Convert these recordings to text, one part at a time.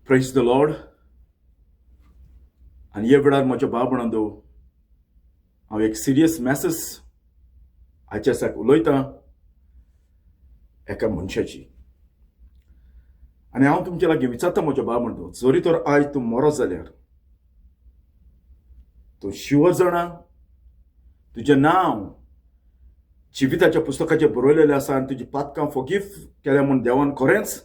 प्रेज the Lord. आनी ह्या वेळार म्हज्या भाव भयणांनो, हांव एक सिरियस मॅसेज आयच्या दिसाक उलयतां एका मनशाची. आनी हांव तुमच्या लागीं विचारता म्हज्या भाव भयणांनो, जरी तर आयज तूं मरत जाल्यार तूं शुअर जाणा तुजें नांव जिविताच्या पुस्तकाचेर बरयलेलें आसा आनी तुजी पातकां फोगीव केल्या म्हूण देवान खरेंच?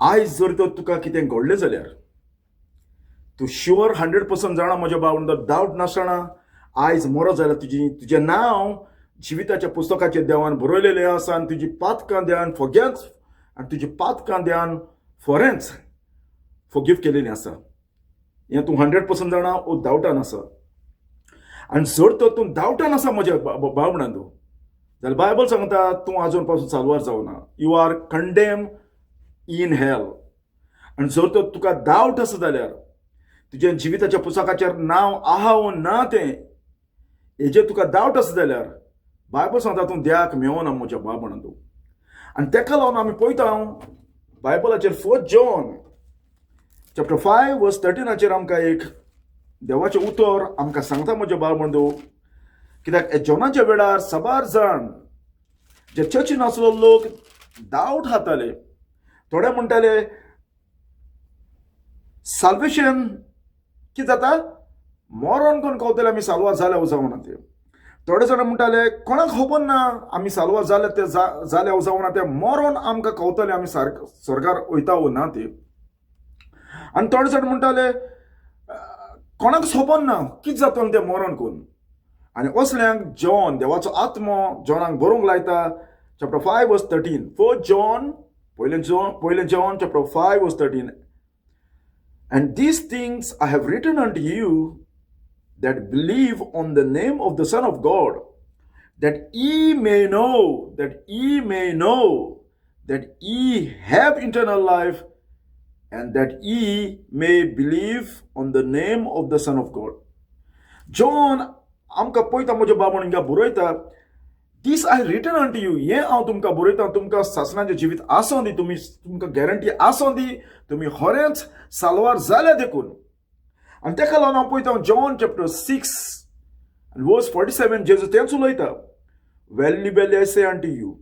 आयज जर तर तुका कितें घडलें जाल्यार तूं शुअर 100% जाणा म्हज्या भाव, डावट नासतना, आयज मरत जाल्यार तुजें नांव जिविताच्या पुस्तकाचेर देवान बरयलेलें आसा आनी तुजी पातकां देवान फोग्यांच आनी तुजी पातकां देवान फोरेंच फोगीव केलेलीं आसा, हें तूं 100% जाणा ओ डावटान आसा? आनी जर तर तूं डावटान आसा म्हज्या भाव म्हणा तूं जाल्यार बायबल सांगता, तूं आजून पासून साल्वार जावना, you are condemn in hell. आनी जर तर तुका डावट आसा जाल्यार, तुज्या जिविताच्या पुस्तकाचेर नांव आहा वो ना तें हेजेर तुका डावट आसा जाल्यार, बायबल सांगता, तूं देवाक मेवना म्हज्या भाव म्हणून तूं. आनी तेका लागून आमी पळयता बायबलाचेर Fourth John chapter 5 verse 13आचेर आमकां एक देवाचें उतर आमकां सांगता म्हज्या भाव बंधू. कित्याक जॉनाच्या वेळार साबार जाण जे चर्चीन आसलो लोक डावट हाताले. थोडे म्हणटाले, साल्वेशन कितें जाता, मरोन कोण कवतले आमी साल्वार जाल्या जावना ते. थोडे जाण म्हणटाले, कोणाक खबर ना आमी साल्वार जाले ते जाल्या जावना ते, मरोन आमकां कवतले आमी सारक स्वर्गार वयता वो ना ते. आनी थोडे जाण म्हणटाले, कोणाक खबर ना कितें जातलें तें मरोन कोन्न. आनी असल्यांक जॉन, देवाचो आत्मो जॉनाक बरोवंक लायता chapter 5 verse 13. Fourth John, पयलें जॉन, पयलें John chapter 5 verse 13. "And these things I have written unto you that believe on the name of the Son of God, that ye may know, that ye may know, that ye have eternal life, and that ye may believe on the name of the Son of God." John आमकां पळयता म्हज्या बाबा हिंगा बरयता, "This I written unto you," हें हांव तुमकां बरयता, तुमकां सासणाचें जिवीत आसों दी, तुमकां गॅरंटी आसों दी, तुमी खरेंच साल्वार जाल्या देखून. आनी तेका लागून हांव पळयता John chapter 6 verse 47, जेजू तेंच उलयता, "Verily, verily, I say unto you,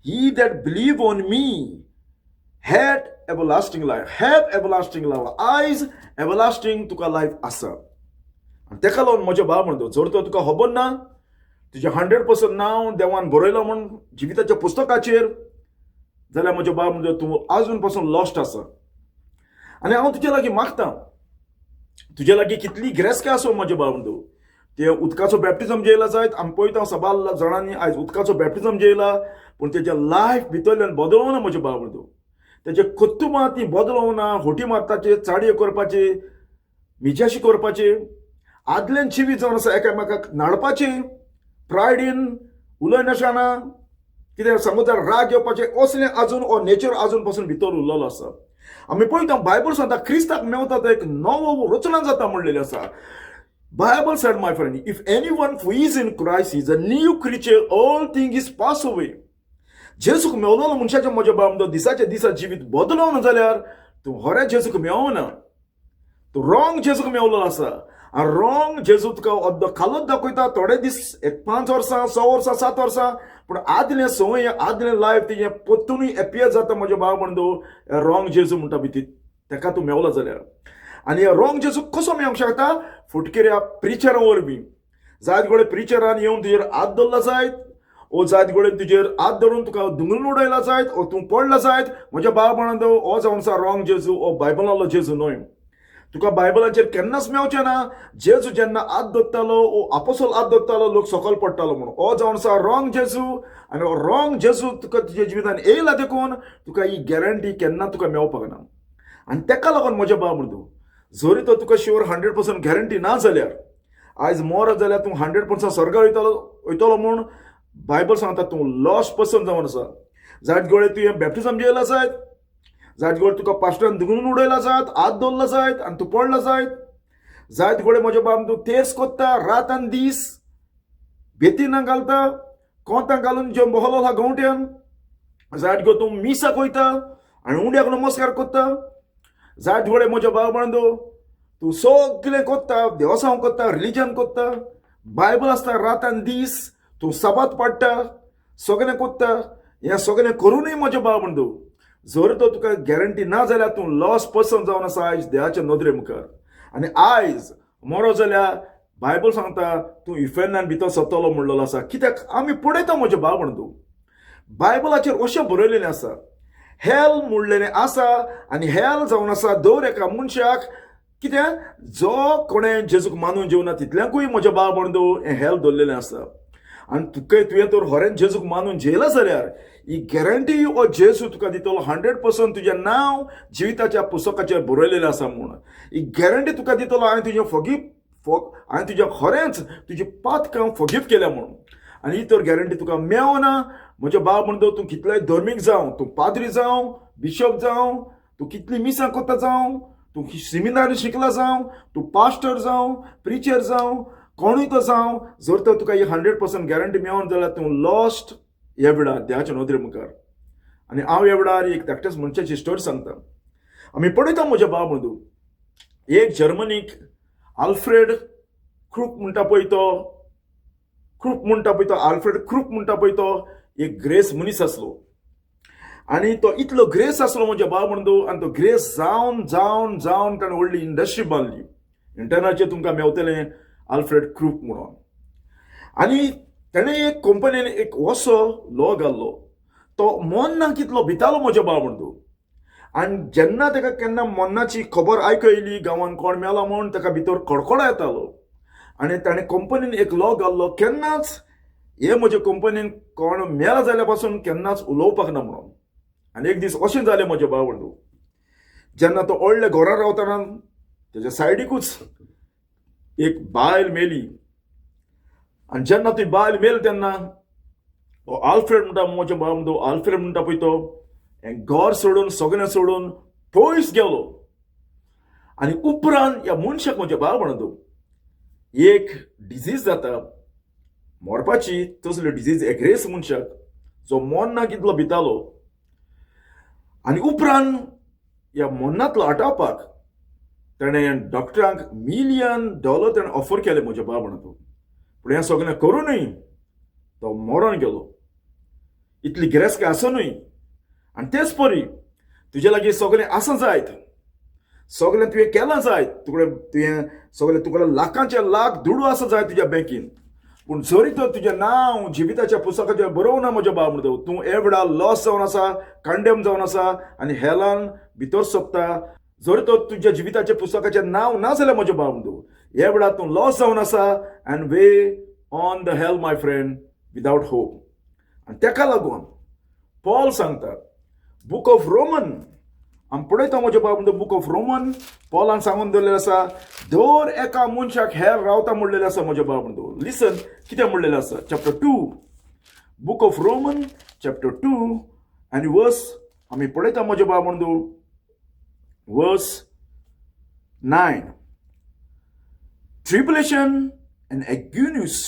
he that believe on me had everlasting life," have everlasting life. आयज एवरलास्टींग तुका लायफ आसा. आनी तेका लागून म्हज्या भाव म्हणतो, जर तर तुका खबर ना तुजें 100% नांव देवान बरयलां म्हूण जिविताच्या पुस्तकाचेर जाल्यार, म्हज्या भाव म्हणतो, तूं आजून पासून लॉस्ट आसा. आनी हांव तुजे लागीं मागता, तुजे लागीं कितली ग्रेस्काय आसो म्हज्या भाव म्हणतो, ते उदकाचो बॅप्टिजम जेयला जायत. आमी पळयता सबार जाणांनी आयज उदकाचो बॅप्टिजम जेयला, पूण तेजें लायफ भितरल्यान बदलना म्हज्या भाव म्हणतो. तेजे कर्तुबां ती बदलवना, होटी मारताचे, चाडयो करपाची, मिजाशी करपाची, आदल्यान जिवीत जावन आसा, एकामेकाक नाडपाची, प्रायडीन उलयनासतना कितें सांगू जाल्यार राग येवपाचें, असलें अजून हो नेचर अजून पासून भितर उरलेलो आसा. आमी पळयता, बायबल सांगता, क्रिस्ताक मेवता तो एक नवो रचना जाता म्हणलेली आसा. Bible said, my friend, if anyone who is in Christ is a new creature, all things is pass away. जेजूक मेवलोलो मनशाचें म्हज्या बाब दिसाच्या दिसा जिवीत बदलोना जाल्यार तूं खरें जेजूक मेवना, तूं रॉंग जेजूक मेवलो आसा. आनी रॉंग जेजू तुका अद्दो खालोत दाखयता थोडे दीस, एक 5 वर्सां, 6 वर्सां, 7 वर्सां, पूण आदलें संवय, आदलें लायफ तेजें परतूनय एपियर जाता म्हज्या भाव म्हणतो, रॉंग जेजू म्हणटा भितर तेका तूं मेवलो जाल्यार. आनी ह्या रॉंग जेजू कसो मेवंक शकता? फुटकिऱ्या प्रिचरा वरवीं. जायत गोडे प्रिचरान येवन तुजेर हात दवरला जायत, ओ जायत गोडे तुजेर हात धरून तुका धुंगरून उडयला जायत, ओ तूं पडला जायत. म्हज्या भाव म्हणतो, हो जावन आसा रॉंग जेजू, हो बायबलांतलो जेजू न्हय. तुका बायबलाचेर केन्नाच मेवचें ना, जेजू जेन्ना हात दवरतालो ओ आपोसोल हात दवरतालो, लोक सकयल पडटालो म्हणून. हो जावन आसा रॉंग जेजू. आनी हो रॉंग जेजू तुका तुज्या जिवितान येयला देखून तुका ही गॅरंटी केन्ना तुका मेवपाक ना. आनी तेका लागून म्हज्या भाव म्हणतो, जरी तर तुका शुअर 100% गॅरंटी ना जाल्यार, आयज मरत जाल्यार तूं 100% स्वर्गार वयतलो म्हूण बायबल सांगता, तूं लॉस्ट पर्सन जावन आसा. जायत गोळे तुवें बॅप्टिजम जेयला जायत, जायत गोळे तुका पास्टरान धुकलून उडयला जायत, हात दवरला जायत आनी तूं पडला जायत, जायत गोळे म्हज्या बाब तूं तेर्स कोत्ता रात आनी दीस, बेतीना घालता, कोंतां घालून जे बहलो आहा गवट्यान, जायत गो तूं मिसाक वयता. आनी उंड्याक नमस्कार कोत्ता. जायत व्हडे म्हज्या भाव बांदो, तूं सगळें कोत्ता, देवसांव कोत्ता, रिलीजन कोत्ता, बायबल आसता रात आनी दीस, तूं साबात पाडटा, सगळें कोत्ता. हें सगळें करुनूय म्हज्या भाव बांदो, जर तर तुका गॅरंटी ना जाल्यार तूं लॉस पर्सन जावन आसा आयज देवाच्या नदरे मुखार. आनी आयज मरो जाल्यार बायबल सांगता तूं इफेर्नान भितर सरतलो म्हणलेलो आसा. कित्याक आमी पळयता म्हज्या भाव बांदो, बायबलाचेर अशें बरयलेलें आसा, हेल म्हणलेलें आसा. आनी हेल जावन आसा दर एका मनशाक, कित्याक जो कोणें जेजूक मानून जेवना तितल्यांकूय म्हज्या भाव बांदो हें हेल दवरलेलें आसा. आनी तुका तुवें तर खरेंच जेजूक मानून जेला जाल्यार ही गॅरंटी हो जेजू तुका दितलो 100% तुजें नांव जिविताच्या पुस्तकाचेर बरयलेलें आसा म्हूण. ही गॅरंटी तुका दितलो, हांवें तुजें फॉरगीव, हांवें तुजें खरेंच तुजी पातकां फॉरगीव केल्या म्हणून. आनी ही तर गॅरंटी तुका मेवना म्हज्या भाव म्हणतो, तूं कितलेय धर्मीक जावं, तूं पाद्री जावं, बिशप जावं, तूं कितली मिसां कोत्ता जावं, तूं सिमिनारी शिकला जावं, तूं पास्टर जावं, प्रिचर जावं, कोणूय तो जावं, जर तर तुका ही 100% गॅरंटी मेवना जाल्यार तूं लॉस्ट ह्या वेळार देवाच्या नदरे मुखार. आनी हांव ह्या वेळार एक धाकट्याच मनशाची स्टोरी सांगता. आमी पळयता म्हज्या भाव बंधू, एक जर्मनीक आल्फ्रेड क्रूप म्हणटा पळय तो, क्रूप म्हणटा पळय तो, आल्फ्रेड क्रूप म्हणटा पळय तो एक ग्रेस मनीस आसलो. आनी तो इतलो ग्रेस आसलो म्हज्या भाव बंधू, आनी तो ग्रेस जावन जावन जावन ताणें व्हडली इंडस्ट्री बांदली. इंटरनेटाचेर तुमकां मेवतलें आल्फ्रेड क्रूप म्हणून. आनी ताणें एक कंपनीन एक असो लॉ घाल्लो, तो मोन्नाक कितलो भितालो म्हज्या भाव बंधू. आनी जेन्ना ताका केन्ना मरणाची खबर आयकयली गांवान कोण मेला म्हूण, ताका भितर कडकडो येतालो. आनी ताणें कंपनीन एक लॉ घाल्लो, केन्नाच हे म्हजे कंपनीन कोण मेला जाल्यार पासून केन्नाच उलोवपाक ना म्हणून. आनी एक दीस अशें जालें म्हज्या भाव बंधू, जेन्ना तो व्हडल्या घरान रावतना तेज्या सायडीकूच एक बायल मेली. आनी जेन्ना ती बायल मेली तेन्ना हो आल्फ्रेड म्हणटा म्हज्या भाव बंधू, आल्फ्रेड म्हणटा पळय तो हें घर सोडून सगळें सोडून पयस गेलो. आनी उपरांत ह्या मनशाक म्हज्या भाव बंधू एक डिजीज जाता मरपाची, तसली डिजीज एग्रेस मनशाक जो मरणाक कितलो भितालो. आनी उपरांत ह्या मरणांतलो आटावपाक ताणें डॉक्टरांक मिलियन डॉलर ताणें ऑफर केले म्हज्या भाव बंधू. पूण हें सगळें करुनूय तो मरोन गेलो. इतली गिरेस्तकाय आसुनूय. आनी तेच परी तुजे लागीं सगळें आसा जायत, सगळें तुवें केलां जायत, तुकडे तुवें सगळें तुकडे लाखांचे लाख दुडू आसा जाय तुज्या बँकीन, पूण जरी तर तुजें नांव जिविताच्या पुस्तकाचेर बरोवना म्हज्या भाव म्हणटा, तूं एवडा लॉस जावन आसा, कंडेम जावन आसा आनी हेलान भितर सोदता. जर तर तुज्या जिविताच्या पुस्तकाचें नांव ना जाल्यार म्हज्या भाव म्हणटा, ह्या वेळार तूं लॉस जावन आसा and way on the hell, my friend, without hope. आनी तेका लागून पॉल सांगता बूक ऑफ रोमन, आमी पळयता म्हज्या बाब म्हणटा, बूक ऑफ रोमन पॉलान सांगून दवरलेलें आसा, दर एका मनशाक हेर रावता म्हणलेलें आसा. म्हज्या बाब म्हणटा, लिसन कितें म्हणलेलें आसा, chapter 2, book of Roman chapter 2 आनी वर्स आमी पळयता म्हज्या बाब म्हणटा, verse 9. Tribulation and anguish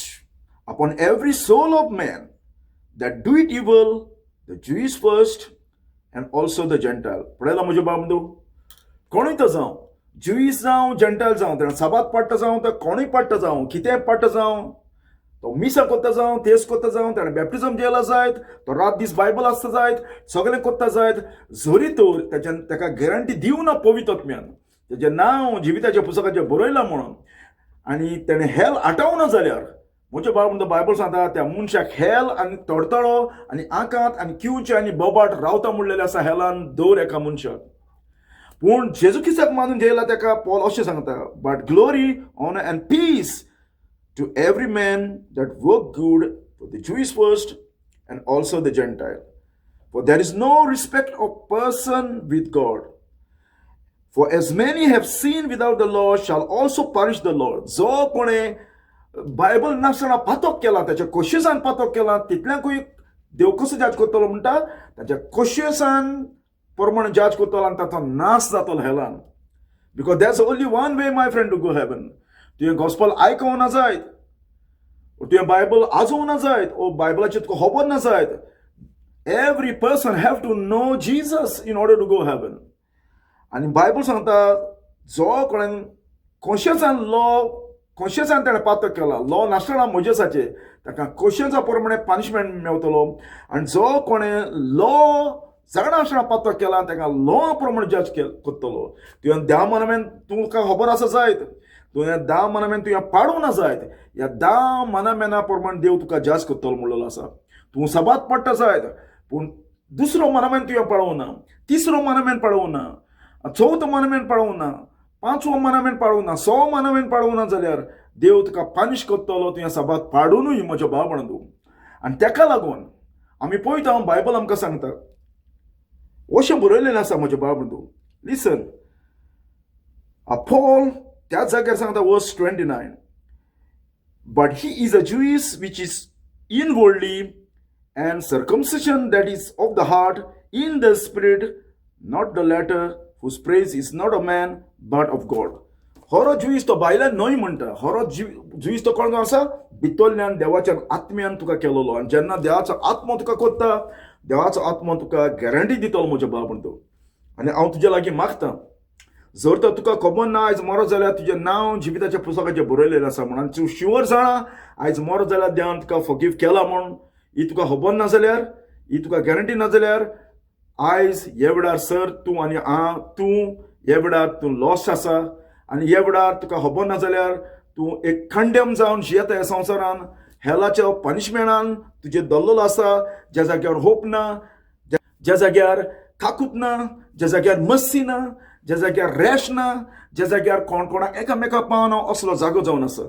upon every soul of man that doeth evil, the Jews first and also the Gentile. पळयला म्हज्या बाबंदू, कोणूय तो जावं, ज्युईस जावं, जेंटायल जावं, तेणें साबात पाडटा जावं, तर कोणूय पाडटा जावं, कितेंय पाडटा जावं, तो मिसां कोत्ता जावं, तेज कोत्ता जावं, ताणें बॅप्टिजम जेला जायत, तो रात दीस बायबल आसता जायत, सगळें कोत्ता जायत, जरी तर तेच्यान ताका गॅरंटी दिवना पवित्र आत्म्यान तेजें नांव जिविताच्या पुस्तकाचेर बरयलां म्हणून, आनी तेणें हेल आटावना जाल्यार म्हज्या बाब म्हणटा, बायबल सांगता, त्या मनशाक हेल आनी तडतडो आनी आकांत आनी किवचे आनी बोबाट रावता म्हणलेलें आसा हेलान दर एका मनशाक. पूण जेजू क्रिस्ताक मानून जेला ताका पॉल अशें सांगता, but glory, honour and peace to every man that work good, for the Jews first and also the Gentile. For there is no respect of person with God. For as many have sinned without the law shall also perish the law. जो कोणे Bible नासतना पातक केला, ताच्या कोशियेसान पातक केला, तितल्यांकूय देव कसो जज करतलो म्हणटा, ताच्या कोशियेसान प्रमाणे जज करतलो आनी ताचो नाश जातलो हेलान. Because that's only one way, my friend, to go heaven. तुवें गॉस्पल आयकोंक ना जायत, तुवें बायबल आजोवंक ना जायत, ओ बायबलाची तुका खबर ना जायत, Every person have to know Jesus in order to go heaven. आनी बायबल सांगता, जो कोणें कोशेसान लॉ, कोशेसान तेणें पातक केला, लॉ नासतना मोजेसाचे, ताका कोशेसा प्रमाणे पनिशमेंट मेवतलो. आनी जो कोणें लॉ जाणा आसतना पातक केला, ताका लॉ प्रमाणे जज करतलो. तुवें धा मनमेन तुका खबर आसा जायत, तुवें धा मनमेन तुवें पाडूंक ना जायत, ह्या धा मनामेना प्रमाण देव तुका जज करतलो म्हणलेलो आसा. तूं सबात पडटा जायत, पूण दुसरो मनमेन तुवें पाळोवं ना, तिसरो मनमेन पाळोवं ना, चवथो मनमेन पाळोवं ना, पांचवो मनमेन पाळोवं ना, सवो मनमेन पाळोवं ना जाल्यार देव तुका पानिश करतलो तुवें सबात पाडुनूय, म्हज्या भाव म्हणून. आनी तेका लागून आमी पळयता, बायबल आमकां सांगता, अशें बरयलेलें आसा, म्हज्या भाव बंधू, लिसन. पॉल त्याच जाग्यार सांगता, verse 29, "But he is a Jewish which is inwardly, and circumcision that is of the heart, in the spirit, not the letter, whose praise is not of man but of God." हरो जुईस तो भायल्यान न्हय म्हणटा. हरो जुईस तो कोण आसा? भितरल्यान देवाच्या आत्म्यान तुका केलेलो. आनी जेन्ना देवाचो आत्मो तुका कोत्ता, देवाचो आत्मो तुका गॅरंटी दितलो, म्हज्या भाव म्हणतो. आनी हांव तुज्या लागीं मागता, जर तर तुका खबर ना आयज मरत जाल्यार तुजें नांव जिविताच्या पुस्तकाचेर बरयलेलें आसा म्हणून, तूं शुअर जाणा आयज मरत जाल्यार देवान तुका फॉरगीव केला म्हूण, ही तुका खबर ना जाल्यार, ही तुका गॅरंटी ना जाल्यार, आयज हे वेळार सर तूं आनी हांव, तूं हे वेळार तूं लॉस्ट आसा. आनी हे वेळार तुका खबर ना जाल्यार तूं एक कंडेम जावन जियेता ह्या संवसारान. हेलाच्या पनिशमेंटान तुजें दल्लोलो आसा, ज्या जाग्यार होप ना, ज्या जाग्यार काकूत ना, ज्या जाग्यार मस्ती ना, ज्या जाग्यार रेश ना, ज्या जाग्यार कोण कोणाक एकामेका पावना, असलो जागो जावन आसा.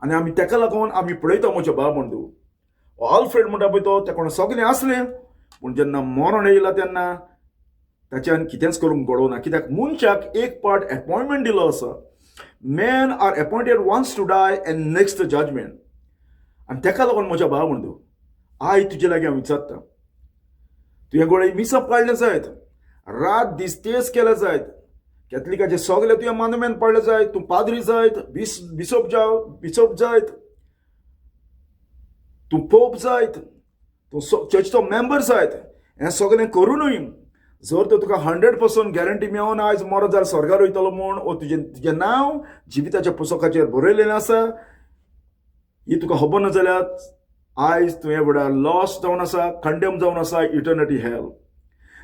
आनी आमी तेका लागून आमी पळयता, म्हज्या भाव बंधू, आल्फ्रेड म्हणटा पळय तो, तेका कोण सगळें आसलें, पूण जेन्ना मरण येयला तेन्ना ताच्यान कितेंच करूंक घडोवना. कित्याक मनशाक एक पार्ट एपॉयंटमेंट दिलो आसा. Men are appointed once to die and next the judgment. आनी तेका लागून, म्हज्या भाव बंधू, आयज तुजे लागीं हांव विचारता, तुवें गोळे मिसां पाळलें जायत, रात दीस तेज केले जायत, कॅथलिकाचे सगळे तुवें मानमेन पाळले जायत, तूं पाद्री जायत, बिसोप जाव, बिसोप जायत, तूं पोप जायत, तूं चर्चचो मेंबर जायत, हें सगळें करुनूय जर तर तुका 100% गॅरंटी मेळना आयज मरत जाल्यार स्वर्गार वयतलो म्हूण, ओ तुजें नांव जिविताच्या पुस्तकाचेर बरयलेलें आसा ही तुका खबर ना जाल्यार, आयज तुवें व्हडा लॉस जावन आसा, कंडेम जावन आसा, इटर्निटी हेल.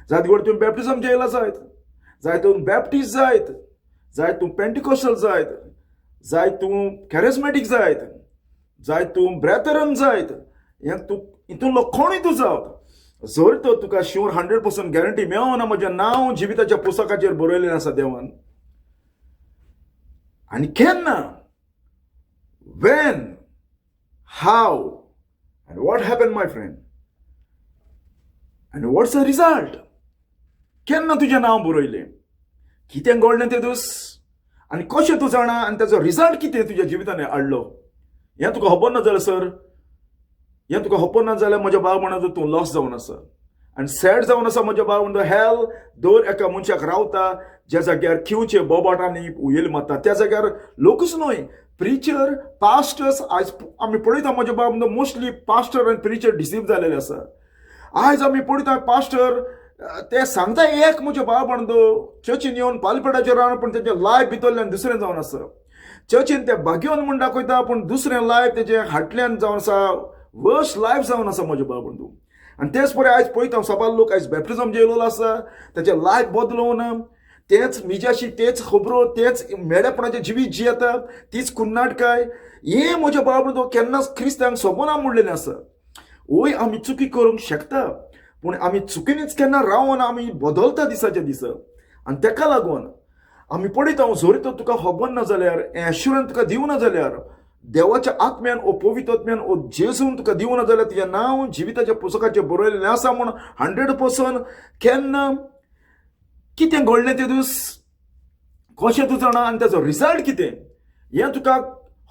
जायत घडये तुवें बॅप्टिजम जेयला जायत, जाय तूं बॅप्टीस्ट जायत, जाय तूं पेंटिकोस्टल जायत, जाय तूं कॅरिस्मॅटीक जायत, जाय तूं ब्रेथरन जायत, हें तूं हितूंतलो कोणूय तूं जावत, जर तर तुका शुअर 100% गॅरंटी मेळना म्हजें नांव जिविताच्या पुस्तकाचेर बरयलें आसा देवान, आनी केन्ना, when, how and what happen, my friend, and what's the result? केन्ना तुजें नांव बरयलें, कितें घडलें तें दीस आनी कशें तूं जाणा, आनी ताचो रिजल्ट कितें तुज्या जिवितान हाडलो, हें तुका खबर ना जाल्यार सर, हें तुका खबर ना जाल्यार, म्हज्या भाव म्हणत, तूं लॉस जावन आसा आनी सॅड जावन आसा. म्हज्या भाव म्हणटा, हेल दर एका मनशाक रावता, ज्या जाग्यार किंवचे बोबाट आनी उयल मारता. त्या जाग्यार लोकूच न्हय, प्रिचर, पास्टर्स. आयज आमी पळयता, म्हज्या भाव म्हणटा, मोस्टली पास्टर आनी प्रिचर डिसीव जालेले आसा. आयज आमी पळयता, पास्टर ते सांगता एक, म्हज्या भाव म्हणतो, चर्चीन येवन पालपेटाचेर रावन, पूण तेजें लायफ भितरल्यान दुसरें जावन आसा. चर्चीन ते भाग्योन म्हूण दाखयता, पूण दुसरें लायफ तेजें हाटल्यान जावन आसा, वर्स लायफ जावन आसा, म्हज्या भाव बंधू. आनी तेच पळय आयज पळयता, सबार लोक आयज बॅप्टिजम जेयलेलो आसा, तेजें लायफ बदलोवन तेच मिजाशी, तेच खबरो, तेच मेडेपणाचें जिवीत जियेता, तीच कुन्नाटकाय. हें, म्हज्या भाव बंधू, केन्नाच क्रिस्तांक सोबना म्हणलेलें आसा. वय, आमी चुकी करूंक शकता, पूण आमी चुकीनीच केन्ना रावना, आमी बदलता दिसाच्या दिसा. आनी तेका लागून आमी पळयता, जरी तर तुका खबर ना जाल्यार, हें एश्युरन्स तुका दिवना जाल्यार, देवाच्या आत्म्यान ओ पवित्र आत्म्यान ओ जेजून तुका दिवना जाल्यार, तुजें नांव जिविताच्या पुस्तकाचेर बरयलेलें आसा म्हूण 100%, केन्ना कितें घडलें ते दीस, कशें तूं जाणा, आनी ताचो रिजल्ट कितें, हें तुका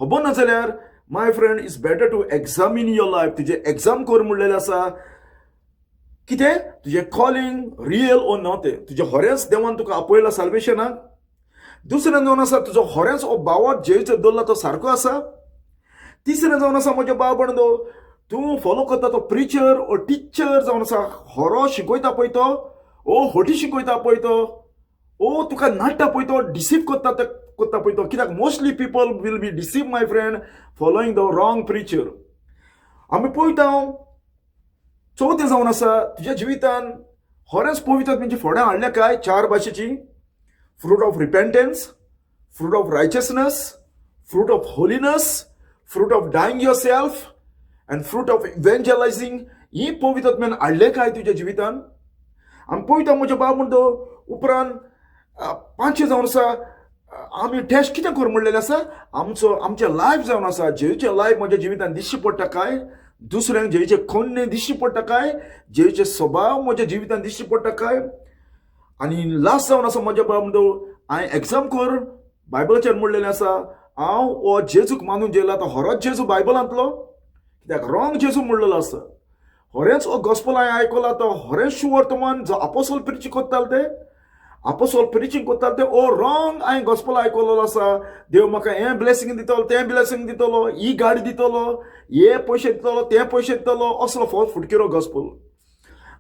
खबर ना जाल्यार, my friend, it's better to examine your life. तुजें एग्जाम कर म्हणलेलें आसा. कितें तुजें कॉलिंग रियल ओ न्हय तें, तुजें खरेंच देवान तुका आपयला साल्वेशनाक? दुसरें जावन आसा, तुजो खरेंच हो बावट जेजूचो दवरला तो सारको आसा? तिसरें जावन आसा, म्हज्या भाव बंधो, तूं फॉलो करता तो प्रिचर ओ टिचर जावन आसा होरो शिकयता पळय तो, ओ होटी शिकयता पळय तो, ओ तुका नाडटा पळय तो, डिसीव करता ते करता पळय तो. कित्याक mostly people will be deceive my friend following the wrong preacher. आमी पळयता चवथें जावन आसा तुज्या जिवितान होरेंच पवित्र म्हणजे फोडां हाडल्या काय चार भाशेची, fruit of repentance, fruit of righteousness, fruit of holiness, fruit of dying yourself and fruit of evangelizing. ही पवित्र हाडले काय तुज्या जिवितान? आमी पळयता म्हज्या बाब म्हणतो उपरांत पांचशें जावन आसा आमी टेस्ट कितें कर म्हणलेलें आसा, आमचो आमचें लायफ जावन आसा जेजूचें लायफ म्हज्या जिवितान दिश्टी पडटा काय, दुसऱ्यांक जेजूचें कोन्ने दिश्टी पडटा काय, जेजूचे स्वभाव म्हज्या जिवितान दिश्टी पडटा काय. आनी लास्ट जावन आसा म्हज्या बाब म्हणतो हांवें एग्जाम कर बायबलाचेर म्हणलेलें आसा, हांव हो जेजूक मानून जेला तो होरोच जेजू बायबलांतलो, कित्याक रॉंग जेजू म्हणलेलो आसा. होरेंच हो गॉस्पल हांवें आयकला तो होरेंच शुवर्तमान जो आपोसोल प्रिचींग करताले ते आपोसोल प्रिचींग करताले ते ओ रॉंग हांवें गॉस्पल आयकलेलो आसा. देव म्हाका हें ब्लेसिंग दितलो, तें ब्लेसिंग दितलो, ही गाडी दितलो, हे पयशे दितलो, ते पयशे दितलो, असलो फो फुटकिरो गॉस्पल.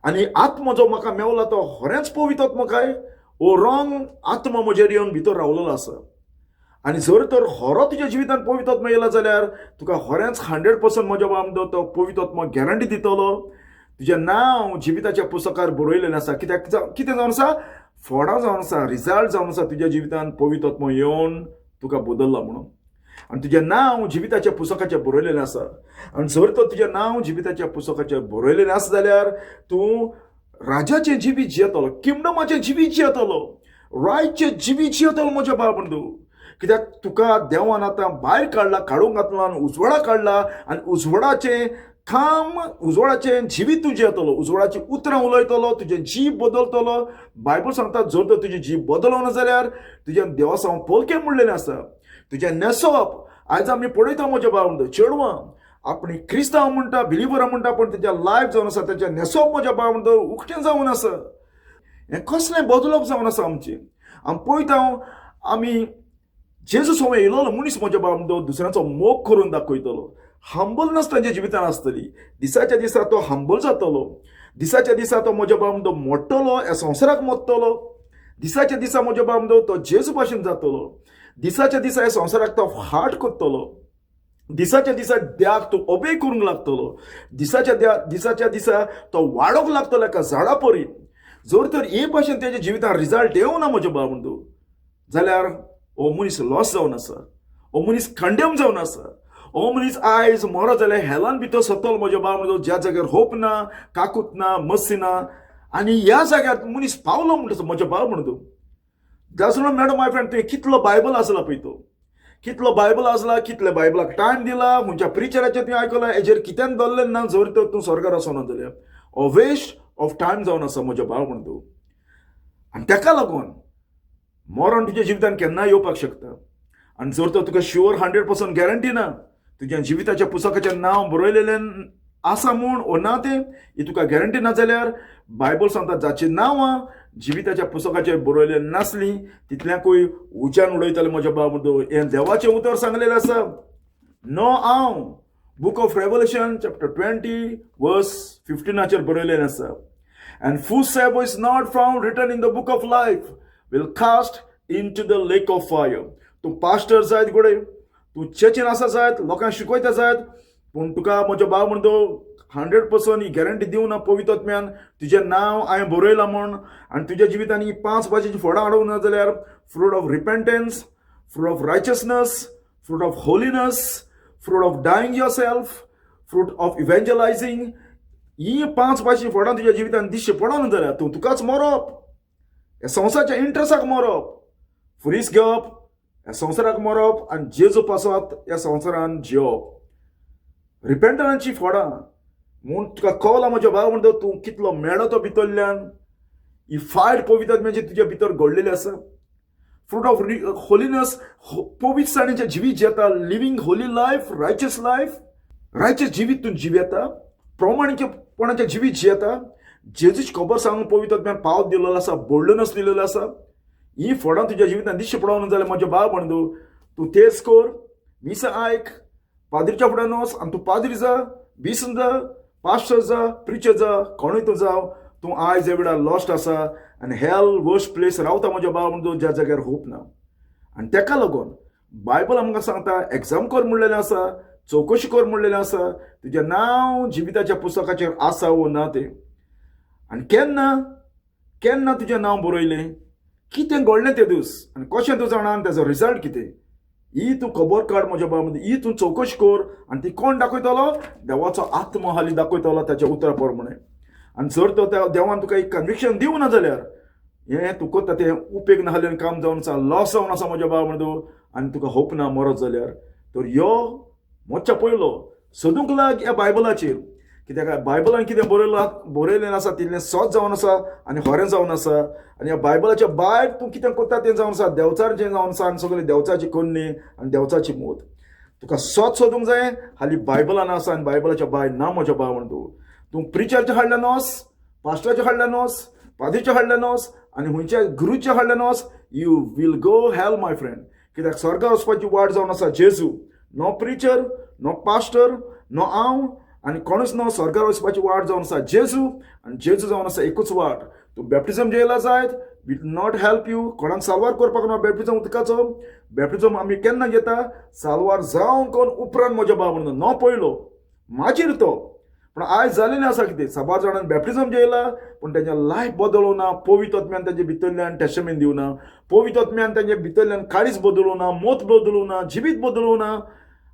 आनी आत्मो जो म्हाका मेवला तो होरेंच पवित्र काय ओ रॉंग आत्मो म्हजेर येवन भितर रावलेलो आसा. आनी जर तर होरो तुज्या जिवितान पवित्र येयला जाल्यार तुका होरेंच 100% म्हज्या बाब तो पवित्र गॅरंटी दितलो. तुजें नांव जिविताच्या पुस्तकार बरयलेलें आसा. कित्याक कितें जावन आसा, फोडां जावन आसा, रिजल्ट जावन आसा तुज्या जिवितान पवित्र येवन तुका बदल्ला म्हणून. आनी तुजें नांव जिविताच्या पुस्तकाचेर बरयलेलें आसा. आनी जर तर तुजें नांव जिविताच्या पुस्तकाचेर बरयलेलें आसा जाल्यार तूं राजाचें जिवीत जियेतलो, किंगडमाचें जिवीत जियेतलो, रायचें जिवीत जियेतलो म्हज्या बाब बंधू. कित्याक तुका देवान आतां भायर काडला, काडूंक घातला आनी उजवाडा काडला आनी उजवाडाचें काम, उजवाडाचें जिवीत तूं जियेतलो, उजवाडाचीं उतरां उलयतलो, तुजें जीव बदलतलो. बायबल सांगता जर तर तुजी जीव बदलना जाल्यार तुजें देवा सावन पोलकें म्हणलेलें आसा. तुजें न्हेसप आयज आमी पळयता म्हज्या बाब चेडवां आपणी क्रिस्तांव म्हणटा, बिलिवरां म्हणटा, पूण तेच्या लायफ जावन आसा, तेचें न्हेसप म्हज्या बाब म्हणटा उकतें जावन आसा. हें कसलें बदलप जावन आसा आमचें. आमी पळयता आमी जेजू सोमे येयलोलो मनीस म्हज्या बाब म्हणटा दुसऱ्यांचो मोग करून दाखयतलो, हंबलनस तांच्या जिवितान आसतली. दिसाच्या दिसा तो हंबल जातलो, दिसाच्या दिसा तो म्हज्या बाब म्हणटा मोडटलो, ह्या संवसाराक मोडटलो. दिसाच्या दिसा म्हज्या बाब म्हणटा तो जेजू भाशेन जातलो. दिसाच्या दिसा ह्या संवसाराक तो हार्ट करतलो. दिसाच्या दिसा द्याक तूं ओबे करूंक लागतलो. दिसाच्या दिसा तो वाडोवंक लागतलो एका झाडा परी. जर तर हे भाशेन तेज्या जिवितान रिजल्ट येवना म्हज्या बाब म्हणटा जाल्यार हो मनीस लॉस जावन आसा, हो मनीस कंडेम जावन आसा, हो मनीस आयज मरो जाल्यार हेलान भितर सतल म्हज्या बाब म्हणटा, ज्या जाग्यार होप ना, काकूत ना, मस्ती ना. आनी ह्या जाग्यार मनीस पावलो म्हणटा म्हज्या बाब म्हणटा. That's not matter my friend, तुवें कितलो बायबल आसला पळय तो, कितलो बायबल आसला, कितले बायबलाक टायम दिला, खंयच्या प्रिचराचें तुवें आयकलां, हेजेर कित्यान दवरलें ना जर तर तूं स्वर्गार वचना जाल्यार हो वेस्ट ऑफ टायम जावन आसा म्हज्या बाब म्हणटा. आनी तेका लागून मरण तुज्या जिवितान केन्नाय येवपाक शकता. आनी जर तर तुका शुअर 100% गॅरंटी ना तुज्या जिविताच्या पुस्तकाचें नांव बरयलेलें आसा म्हूण ओ ना तें ही तुका गॅरंटी ना जाल्यार बायबल सांगता जाचीं नांवां जिविताच्या पुस्तकाचेर बरयलें नासलीं तितल्याकूय उज्यान उडयताले म्हज्या बाब म्हणटा. हें देवाचें उतर सांगलेलें आसा नो हांव. Book of Revelation chapter 20 verse 15 बरयलेलें आसा. And whosoever is not found written in the book of life will cast into the lake of fire. तूं पास्टर जायत घडये, तूं चर्चीन आसा जायत, लोकांक शिकयता जायत, पूण तुका म्हजो बाब म्हणटा 100% ही गॅरंटी दिवना पवित्र तुजें नांव हांवें बरयलां म्हूण. आनी तुज्या जिवितान ही पांच भाशेचीं फोडां हाडूंक ना जाल्यार fruit of repentance, fruit of righteousness, fruit of holiness, fruit of dying yourself, fruit of evangelizing, ही पांच भाशेचीं फोडां तुज्या जिवितान दिश्टी पडना जाल्यार तूं तुकाच मरप, ह्या संवसाराच्या इंट्रस्टाक मरप, फुरीस घेवप, ह्या संवसाराक मरप आनी जेजू पासत ह्या संवसारान जियोवप. रिपेंटनाची फोडां म्हूण तुका कळला म्हज्या भाव म्हणटा तूं कितलो मेळो तो भितरल्यान. ही फायट पवित्र म्हणजे तुज्या भितर घडलेली आसा. फ्रूट ऑफ होलीनस, पवित्रसाणेचें जिवीत जियेता, living holy life, righteous life, righteous जिवीत तूं जियेता, प्रमाणीकपणाचें जिवीत जियेता, जेजूची खबर सांगून पवित्र पावत दिलेलो आसा, बोल्डनस दिलेलो आसा. ही फोडां तुज्या जिवितान दिश्टी पडोवना जाल्यार म्हज्या भाव म्हणटा तूं तेच कर, मिसां आयक, पाद्रीच्या फुड्यान वच आनी तूं पाद्री जा, बिसन जा, पास्टर जा, प्रिचर जा, कोणूय तूं जावं, तूं आयज ह्या वेळार लॉस्ट आसा आनी हॅल वर्स्ट प्लेस रावता म्हज्या भाव म्हणून, ज्या जाग्यार होप ना. आनी तेका लागून बायबल आमकां सांगता, एग्जाम कर म्हणलेलें आसा, चवकशी कर म्हणलेलें आसा, तुजें नांव जिविताच्या पुस्तकाचेर आसा वो ना तें. आनी केन्ना केन्ना तुजें नांव बरयलें, कितें घडलें ते दीस आनी कशें तूं जाणा आनी तेजो रिजल्ट कितें, ही तूं खबर काड म्हज्या भाव. ही तूं चवकशी कर. आनी ती कोण दाखयतलो? देवाचो आत्मो हाली दाखयतलो ताच्या उतरा प्रमाणे. आनी जर तो त्या देवान तुका एक कन्विक्शन दिवना जाल्यार हें तूं करता तें उपेग नासलें काम जावन आसा, लॉस जावन आसा म्हज्या भाव म्हणू. आनी तुका होप ना मरत जाल्यार. तर यो मोच्या पयलो सोदूंक लाग ह्या बायबलाचेर, कित्याक बायबलान कितें बरयलां बरयलें आसा तितलें सत जावन आसा आनी खरें जावन आसा. आनी ह्या बायबलाच्या भायर तूं कितें करता तें जावन आसा देवचारचें जावन आसा आनी सगळें देवचाची करणी आनी देवचाची मोत. तुका सत सोदूंक जाय, हाली बायबलान आसा आनी बायबलाच्या भायर ना म्हज्या भाव म्हण. तूं तूं प्रिचरच्या हाडल्यान वच, पास्टराच्या हाडल्यान वच, पादीच्या हाडल्यान वच आनी खंयच्या गुरूच्या हाडल्यान वच, you will go hell, my friend. कित्याक स्वर्गार वचपाची वाट जावन आसा जेजू. No preacher, no pastor, no हांव आनी कोणूच न्हू. स्वर्गार वचपाची वाट जावन आसा जेजू आनी जेजू जावन आसा एकूच वाट. तूं बॅप्टिजम जेयला जायत, will not help you. कोणाक साल्वार करपाक ना बॅप्टिजम. उदकाचो बॅप्टिजम आमी केन्ना घेता? साल्वार जावन कोण उपरांत म्हज्या बाब म्हणून, नो पयलो, मागीर तो. पूण आयज जालेलें आसा कितें, साबार जाणांनी बॅप्टिजम जेयला पूण तेंच्या लायफ बदलना. पवित्र आत्म्यान तेंच्या भितरल्यान टेस्टमेंट दिवना, पवित्र आत्म्यान तेंच्या भितरल्यान काळीज बदलूना, मत बदलूना, जिवीत बदलूना.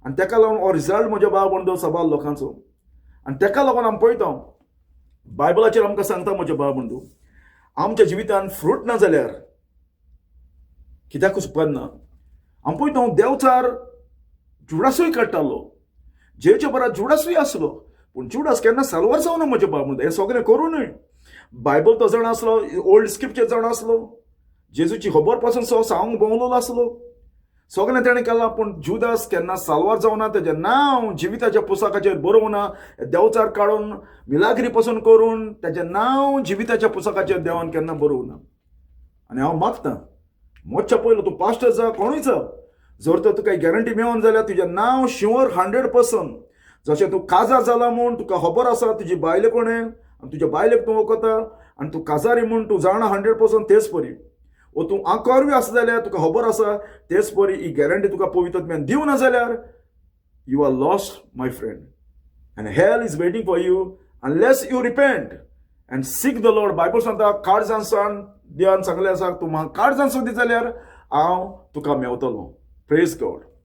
आनी तेका लागून हो रिजल्ट म्हज्या भाव म्हणतो साबार लोकांचो. आनी तेका लागून आमी पळयता, बायबलाचेर आमकां सांगता म्हज्या भाव बंधू, आमच्या जिवितान फ्रूट ना जाल्यार कित्याकूच उपकारना. आमी पळयता, देवचार जुडासूय काडटालो, जेच्या बरा जुडासूय आसलो, पूण जुडास केन्ना साल्वार जावना म्हज्या भाव म्हणटा. हें सगळें करूनूय बायबल तो जाणा आसलो, ओल्ड स्क्रिप्चर जाणा आसलो, जेजूची खबर पासून सो सांगूंक भोंवलोलो आसलो, सगळें तेणें केलां, पूण जुदास केन्ना साल्वार जावना. तेजें नांव जिविताच्या पुस्तकाचेर बरोवना. देवचार काडून मिलाग्री पासून करून तेजें नांव जिविताच्या पुस्तकाचेर देवान केन्ना बरोवना. आनी हांव मागतां, मोच्या पयलो तूं पास्टर जा, कोणूय जा, जर तर तुका गॅरंटी मेळोन जाल्यार तुजें नांव शुअर 100%. जशें तूं काजार जाला म्हूण तुका खबर आसा तुजी बायले कोणें आनी तुज्या बायलेक तूं वखता आनी तूं काजारी म्हूण तूं जाणा 100%, तेच परी ओ तूं आंकवारूय आसा जाल्यार तुका खबर आसा, तेच परी ही गॅरंटी तुका पवित्र आत्म्यान दिवना जाल्यार you are lost, my friend, and hell is waiting for you unless you repent and seek the Lord. Bible सांगता, काळजान सान देवान सांगलें आसा, तूं म्हाका काळजान सोदी जाल्यार हांव तुका मेवतलो. Praise God.